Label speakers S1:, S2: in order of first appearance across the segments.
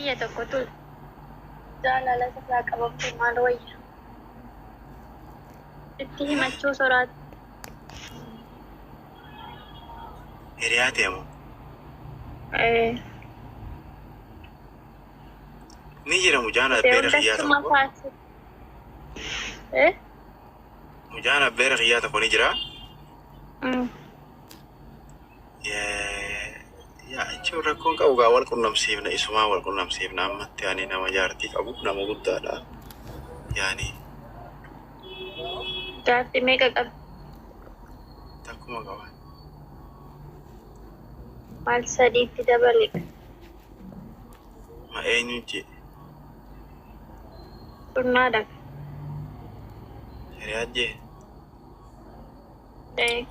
S1: Kiyya tokkotu jaalala irraa qabamte maal wayya? Itti himachuu soraata.
S2: Hiriyaa ta'e moo?
S1: Ee.
S2: Ni jira mucaan
S1: Ishee
S2: abbeera kiyyaa
S1: hundattuu
S2: tokko.
S1: mafaasi. Ee?
S2: Mucaan abbeera kiyyaa tokko ni jira. Yaa jechuun rakkoon qabu gaa wal qunnamsiifna, isumaa wal qunnamsiifna. Ammatti ani nama jaartii qabu, nama guddaadha. Yaani
S1: Jaartii meeqa qabdi?
S2: Takkuma qaba.
S1: Maal sadiitti dabale?
S2: Ma eenyu jee?
S1: Sunnaadha.
S2: Hiriyaa jee?
S1: Ee.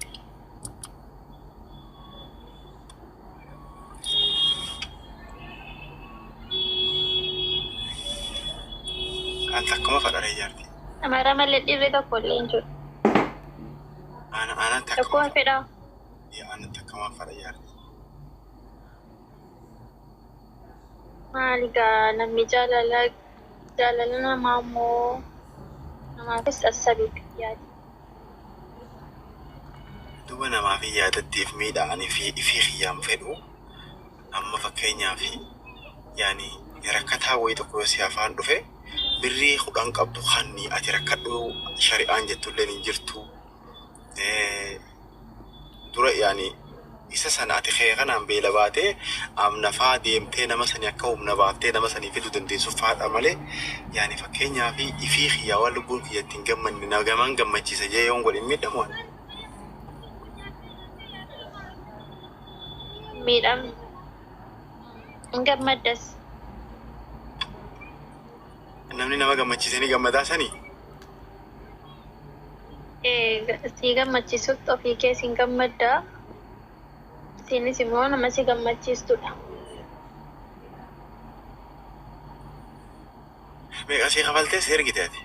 S2: An takkuma fadharee jaartii.
S1: Amara malee dhiirri tokko illee hin jiru.
S2: Ana ana takkuma
S1: Tokkuma fedhaa.
S2: Yaa ana takkuma fadha jaartii.
S1: Maali gaa namni jaalala jaalala namaa immoo namaafis assabii yaadi.
S2: Duba namaaf hin yaadattiif miidha ani fi ifii kiyyaan fedhu. Amma fakkeenyaaf yaani rakkataa wayii tokko yoo si afaan dhufe birrii 10 qabdu kanni ati rakkadhu shari'aan jettulleen hin jirtu. Dura yaani isa sana ati kee kanaan beela baatee amna faa deemtee nama sanii akka humna baaftee nama sanii fiduu dandeessu faadha malee, yaani fakkeenyaaf ifii kiyyaa waan lubbuun kiyya ittiin gammanne nagamaan gammachiisa jee yoon godhe hin miidhamu ani.
S1: Miidhamni. Hin gammaddas.
S2: Namni nama gammachiise ni gammadaa sanii?
S1: Ee, sii gammachiisutti ofii kee siin gammaddaa. Isiinis immoo nama si gammachiistudha.
S2: Meeqa sii kafaltee si ergite ati?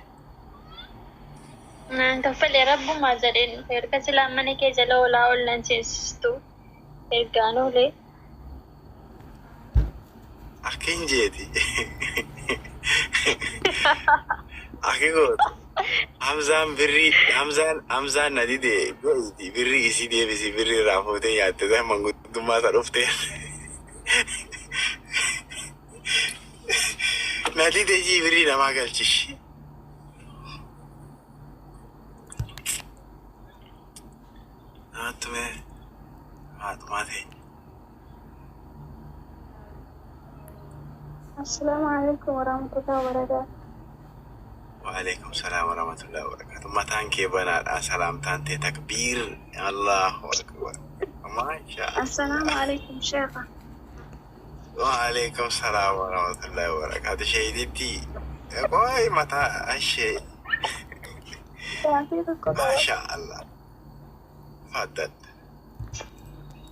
S1: Naan kaffalee rabbumaa jedheen dhufe, erga silaa mana kee jala oolaa ol nan seensistu ergaan oolee.
S2: Akkin jeeti. Akki gootu. Hamzaan birrii Hamzaan Hamzaan na dide godhiiti birrii isii deebisi, birrii irraa fuutee nyaatte san manguddummaa isa dhuftee. Na dide jii birrii namaa galchishi. Naattu mee haadhumaa teenya.
S3: Assalaamu alaikum warahmatullahi wabarakatuh.
S2: Wa'alaikum salaam warahmatullahi wabarakatuh. Mataan kee banaadha. Salaamtaan tee takbiir. Allahu akbar. Maasha
S3: Assalaamu alaikum sheekha.
S2: Wa'alaikum salaam warahmatullahi wabarakatuh. Sheeyititti qoy mataa ishee.
S3: Gaafii tokko qaba.
S2: Maasha Allah. Faddal.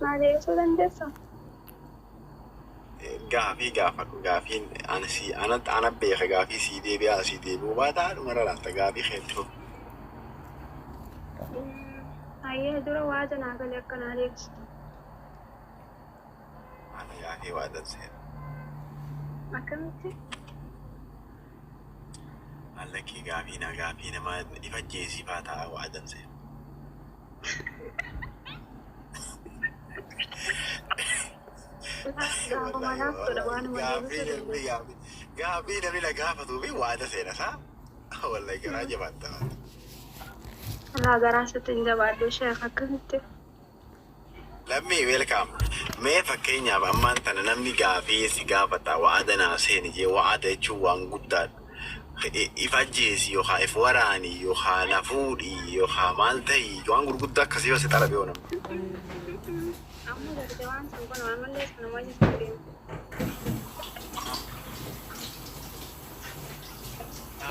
S3: Naa deebisuu dandeessaa?
S2: Gaafii gaafadhu, gaafiin ana si ana ana beeka, gaafii sii deebi'aa sii deebi'uu baata dhuma laalta gaafii keetti fufi.
S3: Hayyee, dura waada naa gali akka naa deebistu.
S2: Ana gaafii waadan seena.
S3: Akkamitti?
S2: Mallakkii gaafii na gaafii nama ifajjeesii faa ta'a waadan seena.
S3: Gaafuma naaf godha waanuma
S2: Gaafii
S3: deebisuu
S2: namni
S3: dandeessu.
S2: gaafii gaafii namni na gaafatuu fi waada seena isaa wallahi garaa jabaatta.
S3: Alaa garaa sitti hin jabaadhu sheekh, akkamitti?
S2: Lammii, welcome. Mee fakkeenyaaf ammaan tana namni gaafii si gaafata, wa'ada naa seeni jee, wa'ada jechuun waan guddaadha. If ajjeesi yookaan if waraani yookaan na fuudhi yookaan maal ta'i, waan gurguddaa akkasii yoo si xalabe yoo namni.
S3: Amma garte waan san kun ammallee sanuma jechuu deema.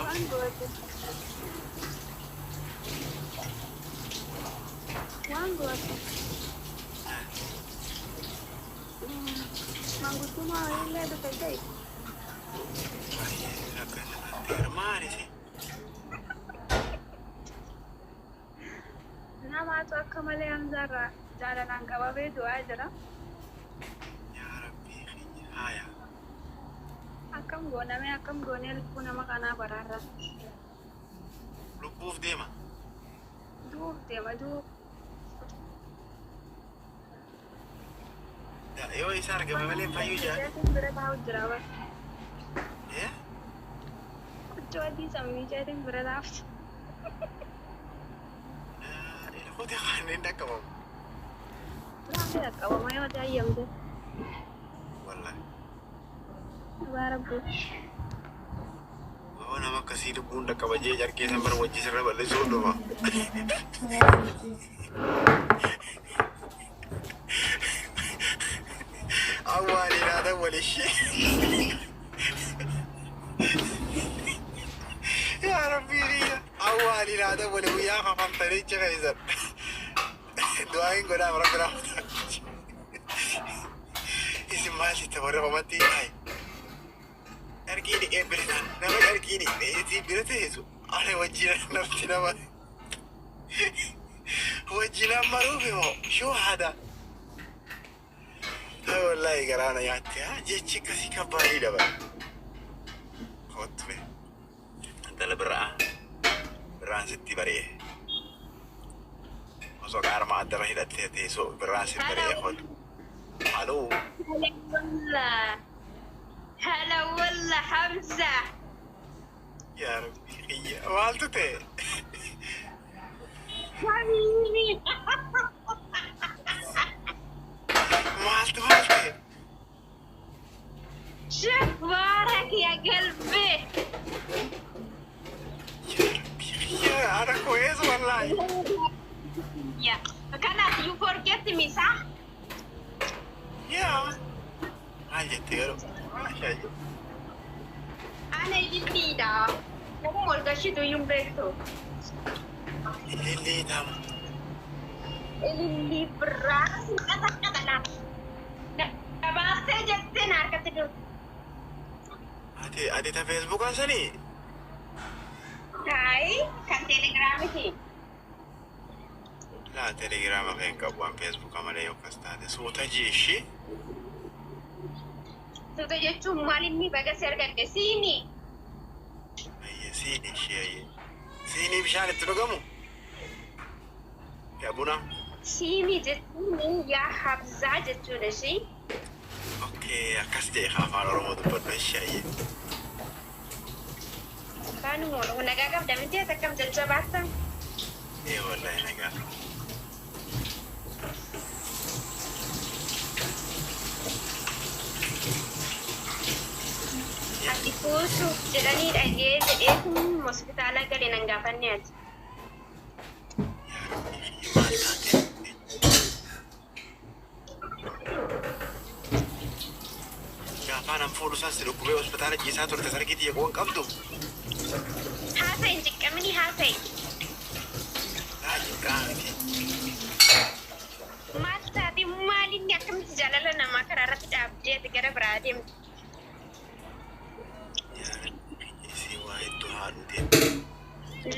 S3: Waan goote. Waan goote. Manguddummaa waliillee dhufe ta'e.
S2: Maali si?
S3: Namaatu akka malee Hamzaarraa jaalalaan qabamee du'aa jira.
S2: Yaa Rabbii keenya haaya.
S3: Akkam gooname akkam goonee lubbuu nama kanaa baraarra.
S2: Lubbuuf deema.
S3: Du'uuf deema du'uuf.
S2: Yoo isa argame malee fayyuu jaa.
S3: Bira taa'u jira bara.
S2: Eh?
S3: Huccuu adii sammiichaatiin bira taa'u.
S2: Ilkooti kanneen dhaqqabamu.
S3: Laafee dhaqqabama yoo ta'e
S2: Wallahi.
S3: Dhugaa rabbi.
S2: Yoo nama akkasii lubbuun dhaqqaba jee jarkee san bara wajji sirra bal'isuu dhufa. Awwaali laata walishee. Yaa Rabbii biyya. Awwaali laata wali guyyaa kafamtanii ceqeessan. Du'aa hin godhaaf rabbi rahmata. Isin maal jette warra qomatti hayi. Carqii dhiqee bira nama carqii dhiqee isii bira teessu ana wajjin nafti nama wajjin maruuf immoo shuu haada. Wallaahi garaa na nyaatte jechi akkasii kabbaadii dabala. Kottu mee intala birraa birraan sitti bari'e. Osoo qaarma addarra hidhattee teessoo birraan sitti bari'e kottu. Haloo.
S3: Hala walla Hamza.
S2: Yaa Rabbi kiyya maaltu ta'e?
S3: Habibi.
S2: Maaltu maal ta'e?
S3: Shakbaarak ya galbe.
S2: Yaa Rabbi kiyya ana koo eessa wallaahi.
S3: Ya. Kanaaf you forget me sa?
S2: Yaa maal jette garuu? Maashaa jiru.
S3: Ana ililliidha. Namuma ol gashitu iyyuu hin beektu.
S2: Ilillii tam.
S3: Ilillii birraa qaxaqaxala. Gabaastee jettee na harkatti dur.
S2: Ati ta Feesbuukaa sanii?
S3: Hayi kan teelegiraamiti.
S2: Laa teelegiraama kan hin qabu waan Feesbuukaa malee yoo akkas taate suuta ji ishii.
S3: Suuta jechuun maal inni baga si argadhe siini.
S2: Ayyee siini ishee ayyee. Siinii bishaan itti dhugamu? Yaa buna?
S3: Siini jechuun yaa Habzaa jechuudha ishii.
S2: Okay, akkas jedhe afaan Oromoo dubbadhu ishee ayyee.
S3: Afaanuma nagaa qabda miti ati akkam jajjabaata?
S2: Ee wallahi nagaa.
S3: Ati fuutuuf jedhanii dhagee jedheetu hospitaala gale nan gaafanne ati.
S2: Yaa Rabbi maal taate? Gaafaan an fuudhu san si dhukkubee hospitaala ciisaa turte sargii xiyya qoon qabdu.
S3: Haasa'i hin ciqqamini haasa'i.
S2: Laa cinqaa miti.
S3: Maal taate maalinni akkamitti jaalala namaa karaa irratti dhaabdee ati gara biraa deemte?
S2: Yaa Rabbi isii waa hedduu haadhu deemte.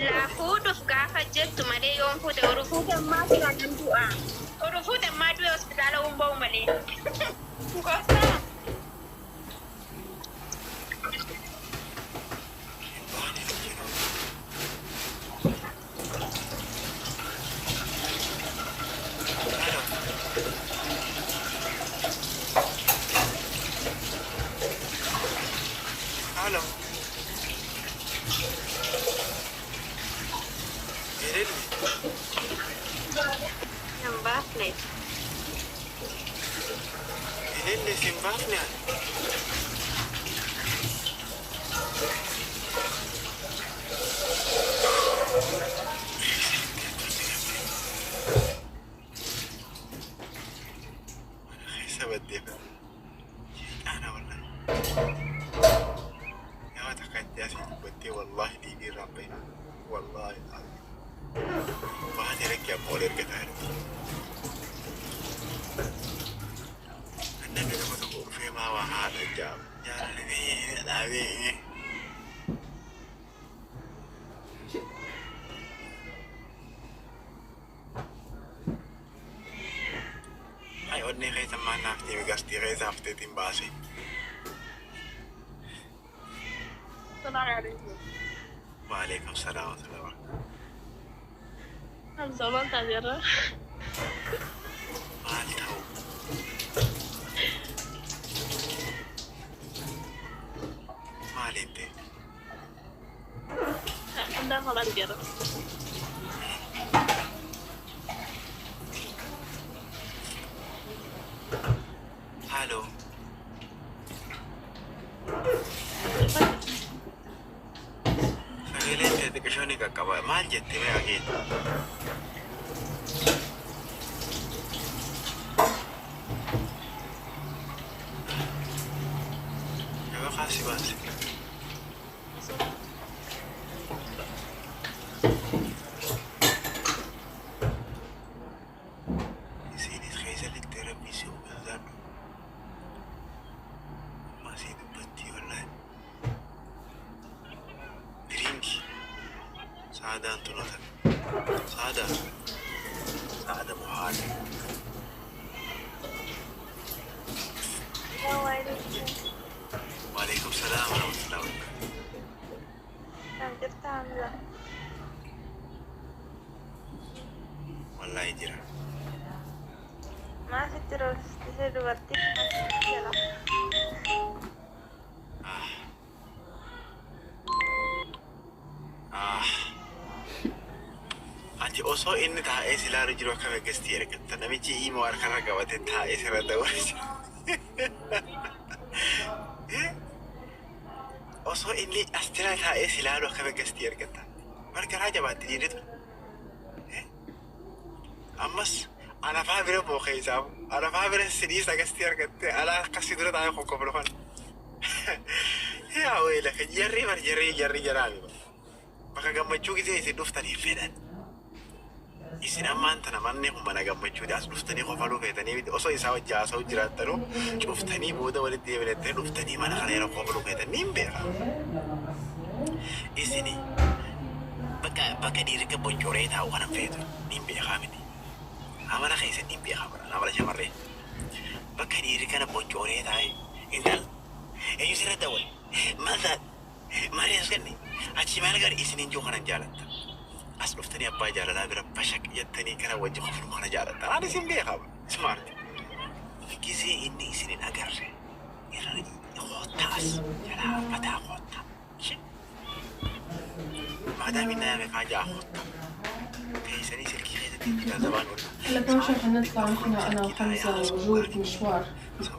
S3: Laa fuudhuuf gaafa jettu malee yoon fuute oru fuute ammaa jira nan du'a. Oru fuute ammaa du'e hospitaala uun ba'u malee. Gooftaa.
S2: Hin baane jedhu. Hello. Hello. Elelli.
S3: Nan baafne.
S2: Elelli sin baafne ani. Mana keessa baddee sheexaana wallahi. Nama takka itti asii dubbattee wallahi dhiigii irraan bahina. Wallahi baatee rakki amma ol ergataa jirti. Namni tokko tokko dhufee maa waa haadha jaaba. Jaalala dhaabee. Ay onnee keessa maal naaf deeme gastii keessa hafteetiin baase.
S1: Assalamu alaikum.
S2: Waalaikum salaam wa rahmatullahi.
S1: Hamza maal taateerra?
S2: Maal ta'u? Maaliin ta'e?
S1: Hundaan maal argeera?
S2: Haaloo. Sagaleen ta'e xiqqishoo ni qaqqaba. Maal jette mee ageeti? Yeroo kaasi baase. Isiinis keessa lixxee rabbii si sodaadhu. Amma asii dubbattii wallaahi. Diriinki. Saadaan tunota. Saada. Saada Buhaari. Waalaikum salaam wa rahmatullahi wa barakatuh.
S1: Jirta Hamza?
S2: Wallaahi jira.
S1: Maal sitti roobsiste dubartii jala?
S2: Ah. Ah. Ati osoo inni taa'ee si ilaalu jiru akka gaggeessitii ergatta. Namichi himoo harkarra qabatee taa'ee sirra dabalu jira. Osoo inni as jala taa'ee si ilaalu akka gaggeessitii ergatta. Margaraa jabaatti dhiirri tun. Ammas anafaa bira booqee isaaf anafaa bira sidii sagastii argatte alaa akkasii dura taa'ee qoqqoblu kana. Yaa weela jarri bar jarri jarri jaraami. Bakka gammachuu gisee isin dhuftanii fedhan. Isin ammaan tana manni kun mana gammachuuti as dhuftanii qofaluu feetanii miti osoo isaa wajji haasa'u jiraattanuu cuftanii booda walitti deebinettee dhuftanii mana kana yeroo qofaluu feetan niin beeka. Isini bakka bakka dhiirri boncoree taa'u kanan feetu niin beekaa miti. Amala keessan niin beekaa bara amala shamarree. Bakka dhiirri kana boncoree taa'e intal eenyu sirra dawwal maal taate maal as kenne achi maal gari isiniin jiru kanan jaalatta. As dhuftanii abbaa jaalalaa bira bashaq jettanii kana wajji qofaluu kana jaalatta. Ani isin beekaa smart. Gisee inni isin hin agarre irra koottaas jalaa mataa koottaa. Maadaam inni yaame kaa ja'a koottaa. Teessanii silkii keessatti itti gaazabaan oola.
S4: هلا كمان شوي حنطلع نحن أنا وحمزة وجود مشوار.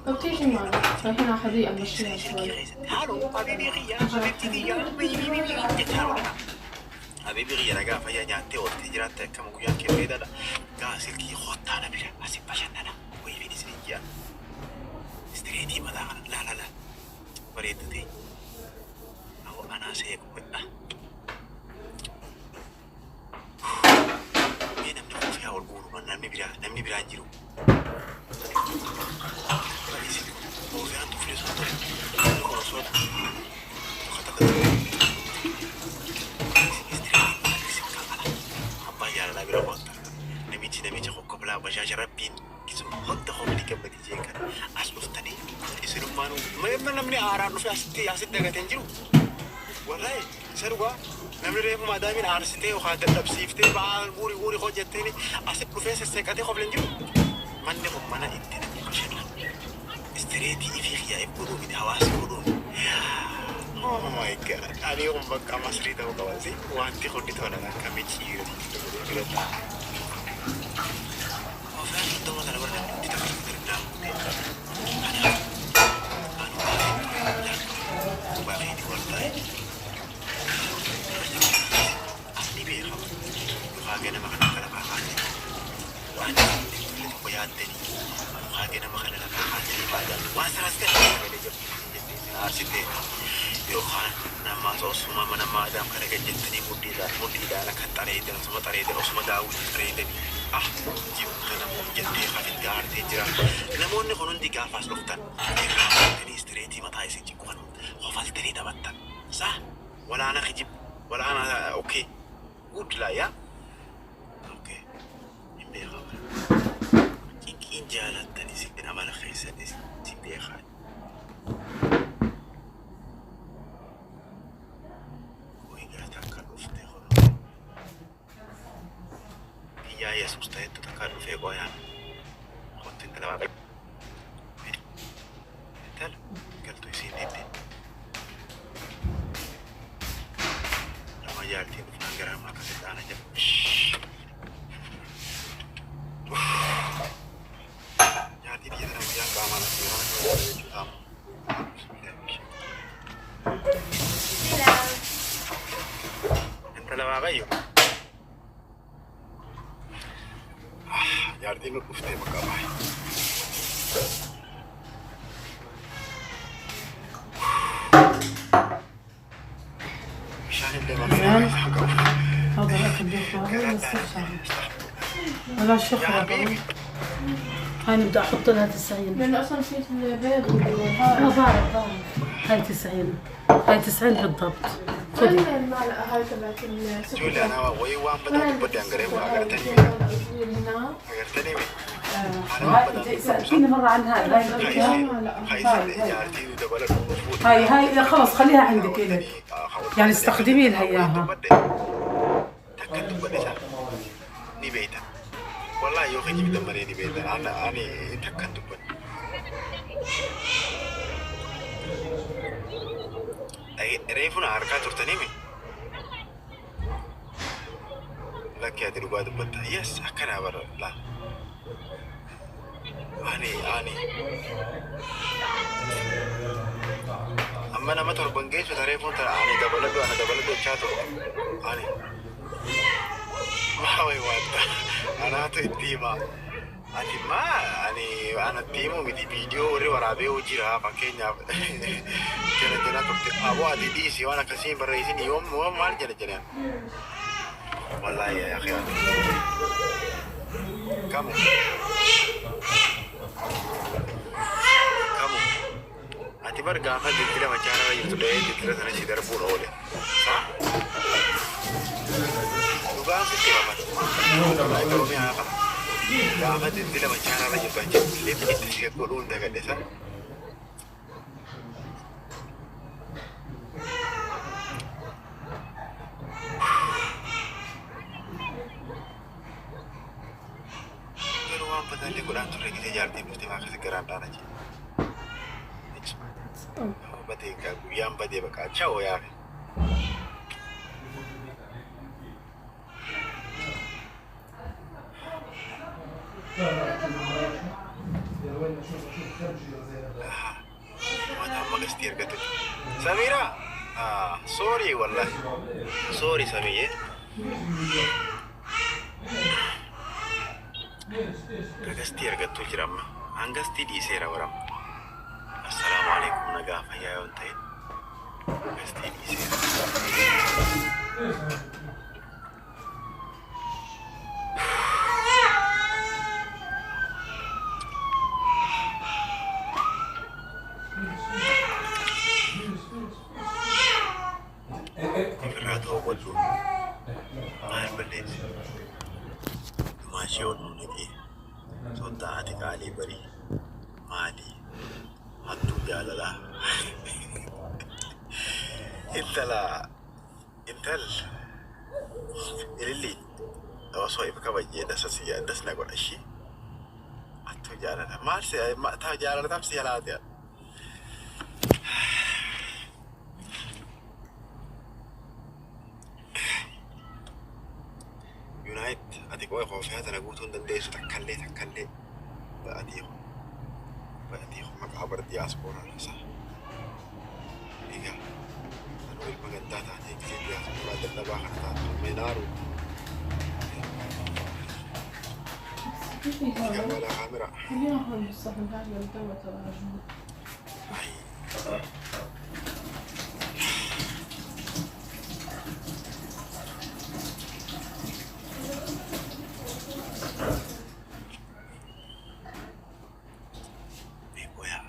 S4: طب تيجي معنا؟ رايحين على حديقة نمشيها شوي.
S2: Haaloo habiibii kiyya habiibti kiyya jettee habiibii kiyya nagaa fayyaa nyaattee ooltee jiraatte akkam guyyaan kee bareedaadha. Gaa silkii koottaa na bira asi bashannana wayiifiin isin hin ji'a. Istireetii mataa kana laa laa laa bareeddu ta'e. Awwa anaa seequ godha. Mee namni koofii ol guuru namni biraa namni biraa hin jiru. Koofiyaan tuflee sun tole. Inni kun osoo tokko tokko abbaa jaalalaa bira qoota. Namichi namicha kokkoblaa bashaasha rabbiin kisuma hunda koomni gammadii jee kan as dhuftanii isinummaan namni haaraan dhufe asitti asitti dagatee hin jiru. Wallaahi isa dhugaa namni reefu maadaamiin aarsitee yookaan dadhabsiiftee ba'aa guurii guurii hojjetteeni asitti dhufee sesseeqatee kofle hin jiru. Manni kun mana itti namni bashannanu. Istireetii ifii xiyyaa'eef godhuu miti hawaasni godhuu miti. Oh my God. Ani kun bakka masrii ta'uu qaba. Wanti hundi tola akka micciirra bira ta'a. Ofirraa soddoma sana bara namni hundi takka takka darbinaa guutee. Kanaaf anu baay'ee ture baay'ee wallaahi. Asni beekama. Yookaan ganama kana akka lafaa kaasanii waan isin tolle tokko yaaddanii yookaan ganama kana lafaa kaasanii baadaan waan sanas kan sagalee jabbii jettee isin aarsitee yookaan nama osuma mana maadaam kana gad jettanii mudhiidhaan mudhiidhaan akka xareedan osuma xareedan osuma daawwitii xareedanii ah jiru kana jettee kafitti aartee jira. Namoonni kun hundi gaafaas dhuftan irraa baatanii istireetii mataa isin ciqu kan kofaltanii taphattan. Saa walaana kijib walaana okay good laa yaa okay hin beekaa bara. Cinqiin jaalattan isin amala keessan isin beekaa. Jaartiin dhufnaan garaa ammaa akkasitti dhaana jira. Jaartii biyya tana guyyaan qaamaan as yeroo akka jechuudha. Intala Waaqayyo. Jaartiin nu dhuftee bakka baay'ee. Bishaan illee makiinaa keessaa qabu.
S5: هذا الاكل بياخذ هذا بس بلاش
S2: يا
S5: يخرب.
S2: حبيبي.
S5: هاي بدي احط لها 90.
S4: لأنه أصلا في البيض والهاي.
S5: اه بعرف بعرف، هاي 90، هاي 90 بالضبط، خذي.
S4: وين المعلقة هاي تبعت السكر؟
S2: Ijoollee anaa wayii waan badaa dubbadde hangaree waa agartanii
S4: هنا.
S2: agartanii mi?
S5: هاي انت سالتيني مره عن هاي، هاي بدك اياها؟
S2: Jaartii dabala fuudhe.
S5: هاي هاي خلص خليها عندك إلك، يعني استخدمي لها اياها.
S2: Takka dubbadde isaa ni beektan. Wallaahi yoo kijibdan malee ni beektan. Ana ani takkan dubbadde. Reefu na harkaa turtanii mi? Lakki ati dhugaa dubbatta. Yes, akkanaa bara laal. Ani ani amma nama torban geessu reefuun tana ani dabaladhu ana dabaladhu jechaa turte. Ani maa wayi waanta anaatu itti himaa. Ati maa ani anatti himu miti, viidiyoo warri waraabee jira fakkeenyaaf jala jala turte. Aboo ati dhiisi, waan akkasii hin barreessin, yoom yoom maal jala jalaan. Wallaahi yaa akhi ati. Kamu. Kamu. Ati bar gaafa dildila machaara jirtu dhahee dildila sana si darbuun oole. Saa? Dhugaan sitti hima. Wallaahi Oromiyaa qaba. Gaafa dildila machaara jirtu achi lift itti si godhuun dagadhe sana. Garuu waan badaallee godhaan turre gisee jaartiin dhuftee maa akkasi garaan dhaana jee. Badee guyyaan badee baqa cha'oo yaafe. Waan amma gastii argatu. Samiira! Sorry wallahi. Sorry Samiyyee. Gastii argattu jira amma. An gastii dhiiseera warama. Assalaamu alaikum, nagaa fayyaa yoo hin ta'in. Gastii dhiiseera. Ofirraa ta'uu godhu. Maal balleessi? Maashii ol nu naqee. Soddaa ati qaalii barii. Maali? Hattuu jaalalaa. Intala intal ililli osoo ifa kabajjee dasa si das na godha ishee. Hattuu jaalala. Maal si jaalala tam si jalaate? Yunaayit ati qo'ee koofee tana guutuu hin dandeessu, takkallee takkallee ba'atii ba'atii maqaa bara diyaaspooraa isa. Egaa anuu ilma gandaa taatee gisee diyaaspooraa dadhabaa kana taatu meenaaru.
S4: كيف
S2: Egaa
S4: هذا؟
S2: balaa kaameraa.
S4: خلينا هون بالصحن هذا الدواء تبع جود.
S2: Ay. Mee qoyaa.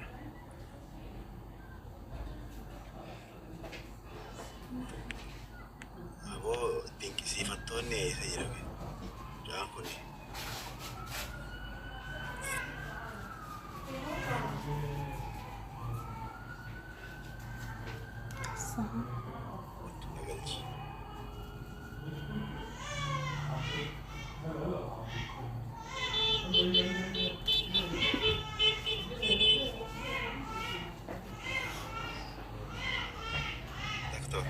S2: Aboo dinqisiifattoonni eessa jira? Mucaan kun wanti na galchi. Doctor.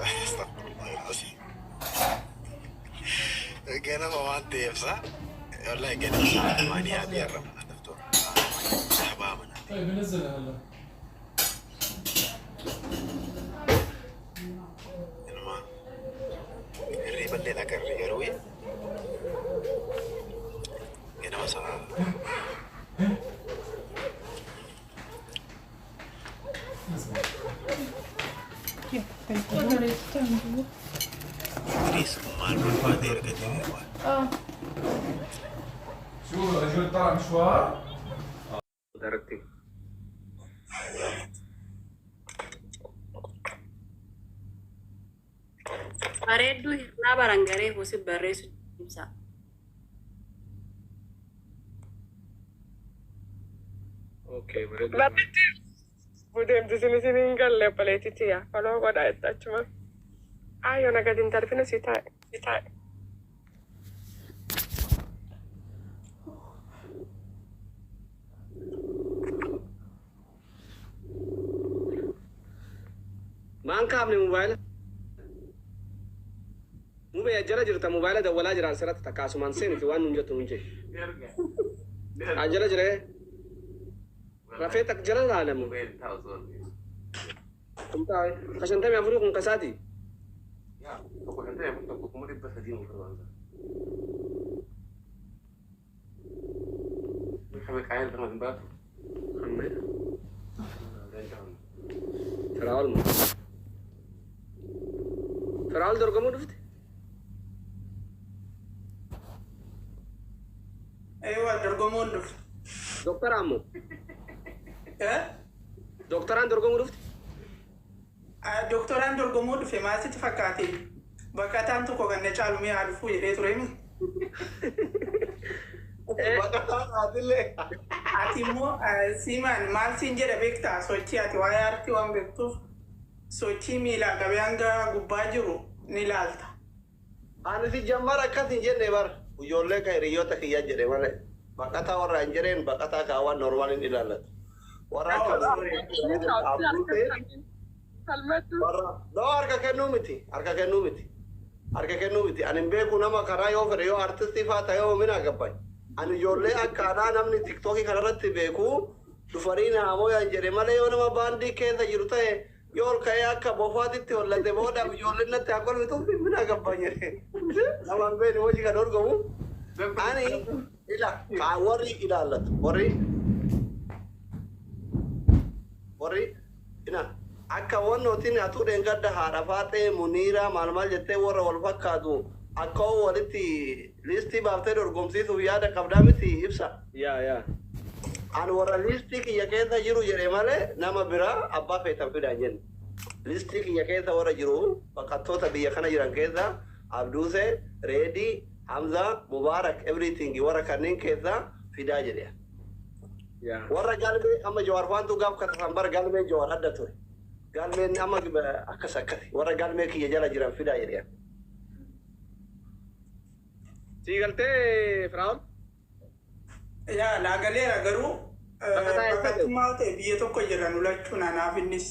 S2: Astaghfirullah al-azim. Ganama waan ta'eef sa wallahi ganama sa'a 8 biyarra mana daftoor. Sahabaa mana.
S6: طيب بنزلها هلا.
S2: Inuma hirriba illee agarre garuu ganama sa'a Idris maal barbaade argate waan.
S4: اه.
S6: شو رجل طلع مشوار؟
S7: Darratti.
S8: Bareedduu hirnaa barangaree hoosif barreessu ibsa.
S7: Okay, bareedduu.
S9: Barreetti budeemti isin isin hin galle obboleettitti yaa faloo godhaa jette achuma. Ayyoo na gadi hin darbina si taa'e si taa'e.
S7: Maan kaafne mobaayila? Mubee jala jirta, mobaayila dawwalaa jiraan sirratti takkaasumaan seeniti waan nun jettu nun jee. Jala jiree. Rafee tak jala laalamu. Kun taa'e. Ka 54 kun kasaati.
S10: Tokko 54, tokko 300,000 nu barbaada.
S7: Ammee. Firaa'ol moo? Firaa'ol dorgomuu dhufte?
S11: Eewa, dorgomuun dhufe.
S7: Doktora ammoo?
S11: Eh?
S7: Doktoraan dorgomuu dhufte?
S11: Doktoraan dorgomuu dhufe, maal sitti fakkaate? Baqataan tokko kan na caalu mi'a dhufuu jedhee ture mi?
S2: Baqataan haatillee.
S11: Ati immoo siimaan maal siin jedha beektaa, sochii ati waa'ee aartii waan beektuuf sochii miilaa qabee hanga gubbaa jiru ni ilaalta.
S12: Ani si jammar akkas hin jenne bar. Ijoollee kan hiriyoota kiyya jedhe malee. Baqataa warra hin jedheen, baqataa kaawwan normal hin ilaallatu. Warra akka warra doo harka kennuu miti, harka kennuu miti, harka kennuu miti. Ani hin beeku, nama karaa yoo fedhe yoo artistii faa ta'e yoo mina gabbay. Ani ijoollee akka anaa namni TikTokii kanarratti beeku dhufanii naamoo yaan jedhe malee, yoo nama baandii keessa jiru ta'e yoo ol ka'ee akka bofaatitti hollate booda ijoolleen natti haa kolfituuf mina gabbay jedhe. Nama hin beekne hojii kan dorgomu. Ani ila kaa warri ilaallatu warri ina akka wannootiin atuu dheengadda haadha faaxee muniiraa maal maal jettee warra wal fakkaatu akka walitti liistii baaftee dorgomsiisuuf yaada qabdaa miti, ibsa.
S7: Yaa yaa.
S12: Ani warra liistii kiyya keessa jiru jedhe malee nama biraa abbaa feetan fidaa jenne. Liistii kiyya keessa warra jiru, baqattoota biyya kana jiran keessa Abduusee, Reedii, Hamza, Mubaarak, everything, warra kanneen keessa fidaa jedhe.
S7: Yaa.
S12: Warra galmee amma Jawaar faantu gaaf kasasan bara galmeen Jawaar adda ture. Galmeen amma akkas akkasi warra galmee kiyya jala jiran fidaa jedhe.
S7: Sii galtee, Firaa'ol?
S11: Yaa, naagaleera garuu
S7: Baqataa eessa
S11: baqattummaa ta'e biyya tokko jira nu lachuun anaaf innis.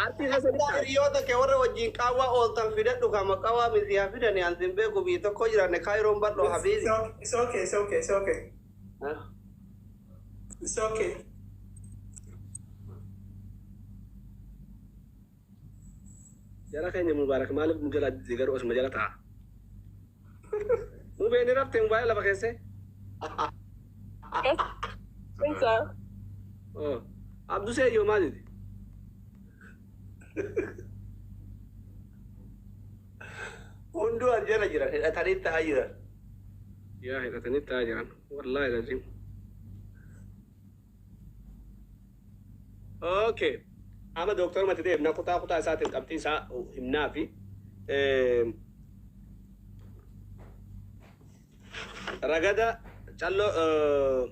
S7: Aartii keessa jirtaa?
S12: Hiriyoota kee warra wajjin qaawwaa ooltan fidadhu, kama qaawwaa miti haa fidani, an sin beeku, biyya tokko jiranne, Kaayiroon bal'oo habiibi.
S11: It's okay, it's okay, it's okay. It's okay.
S7: Jara keenya Mubaarak maaliif nu jala dide garuu osuma jala taa'a? Mubeen ni rafte, mobaayila lafa keessee?
S9: Isa.
S7: Oh. Abdusee iyyoo maal jedhe?
S12: Hunduu as jala jiran, hidhatanii ta'aa jiran.
S7: Yaa, hidhatanii taa'aa jiran. Wallaahi lazim. Okay. Amma dooktar mati deemna, kutaa kutaa isaatiin qabxii isaa himnaa fi ragada calloo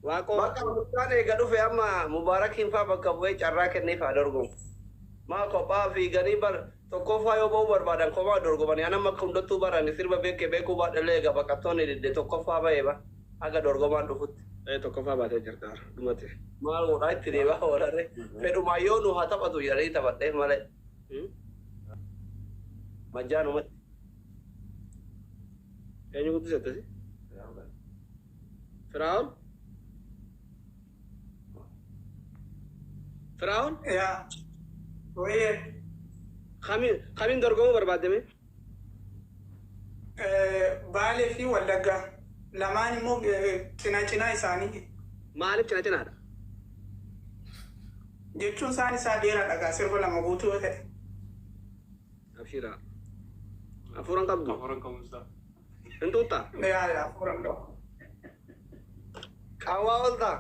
S7: waaqoo.
S12: Bakka mucaan eega dhufe amma Mubaarakiin faa bakka bu'ee carraa kenneef haa dorgomu. Maa kophaa fiiganii bar tokkoffaa yoo ba'uu barbaadan kophaa dorgomanii, anamma akka hundattuu barani sirba beekee beekuu baadhallee eega baqattoonni didde tokkoffaa ba'ee ba haga dorgomaan dhufutti.
S7: Tokkoffaa baatee jirta dhumate.
S12: Maal godhaa itti deemaa oolarre. Fedhumaa yoo nu haa taphatu jedhanii taphadheef malee. Majjaanumatti.
S7: Eenyu guddise si? Firaa'ol? Firaa'ol?
S11: Yaa. Wayee.
S7: Kamiin dorgomuu barbaaddeme?
S11: Baalee fi Wallaggaa. Lamaan immoo cinaa cinaa isaanii.
S7: Maaliif cina cinaadha?
S11: Jechuun isaan isaa dheeraadha gaa sirba lama guutuu yoo ta'e.
S7: Abshiira. Hafuuran qabdu?
S6: Hafuuran qabu.
S7: Hin tuuttaa?
S11: Yaa, yaa, hafuuran qabu.
S12: Qaawwaa ooltaa?